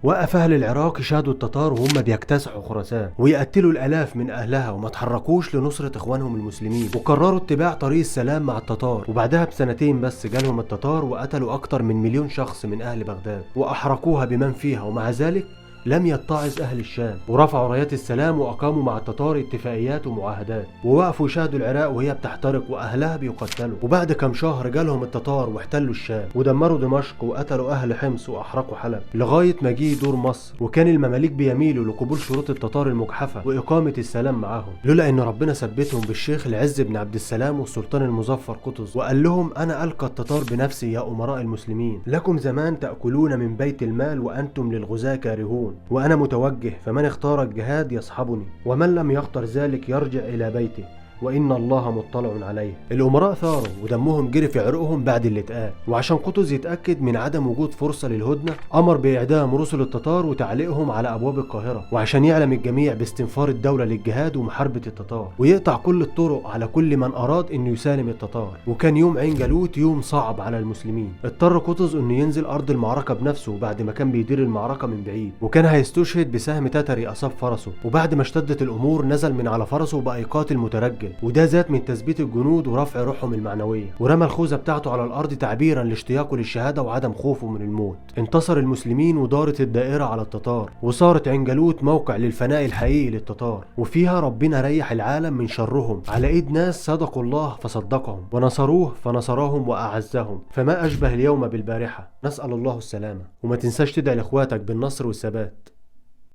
وقف أهل العراق يشاهدوا التتار وهم بيكتسحوا خراسان ويقتلوا الآلاف من أهلها، وما تحركوش لنصرة إخوانهم المسلمين، وقرروا اتباع طريق السلام مع التتار. وبعدها بسنتين بس جالهم التتار وقتلوا أكتر من 1,000,000 شخص من أهل بغداد وأحرقوها بمن فيها. ومع ذلك لم يتعظ أهل الشام، ورفعوا رايات السلام وأقاموا مع التتار اتفاقيات ومعاهدات، ووقفوا يشاهدوا العراق وهي بتحترق وأهلها بيقتلوا. وبعد كم شهر جالهم التتار واحتلوا الشام ودمروا دمشق وقتلوا أهل حمص وأحرقوا حلب، لغاية ما جه دور مصر. وكان المماليك بيميلوا لقبول شروط التتار المجحفة وإقامة السلام معاهم، لولا إن ربنا ثبتهم بالشيخ العز بن عبد السلام والسلطان المظفر قطز، وقال لهم: أنا ألقى التتار بنفسي يا أمراء المسلمين، لكم زمان تأكلون من بيت المال وأنتم للغزاة كارهون، وأنا متوجه، فمن اختار الجهاد يصحبني، ومن لم يختر ذلك يرجع إلى بيته، وإن الله مطلع عليه. الأمراء ثاروا ودمهم جري في عرقهم بعد اللي اتقال. وعشان قطز يتأكد من عدم وجود فرصة للهدنة، أمر بإعدام رسل التتار وتعليقهم على أبواب القاهرة، وعشان يعلم الجميع باستنفار الدولة للجهاد ومحاربة التتار، ويقطع كل الطرق على كل من أراد إنه يسالم التتار. وكان يوم عين جالوت يوم صعب على المسلمين. اضطر قطز إنه ينزل أرض المعركة بنفسه بعد ما كان بيدير المعركة من بعيد، وكان هيستشهد بسهم تتري أصاب فرسه. وبعد ما اشتدت الأمور نزل من على فرسه وبقى يقاتل مترجل، وده زاد من تثبيت الجنود ورفع روحهم المعنوية، ورمى الخوذة بتاعته على الأرض تعبيرا لاشتياقه للشهادة وعدم خوفه من الموت. انتصر المسلمين ودارت الدائرة على التتار، وصارت عين جالوت موقع للفناء الحقيقي للتتار، وفيها ربنا ريح العالم من شرهم على ايد ناس صدقوا الله فصدقهم، ونصروه فنصرهم وأعزهم. فما أشبه اليوم بالبارحة، نسأل الله السلامة. وما تنساش تدعي لإخواتك بالنصر والثبات.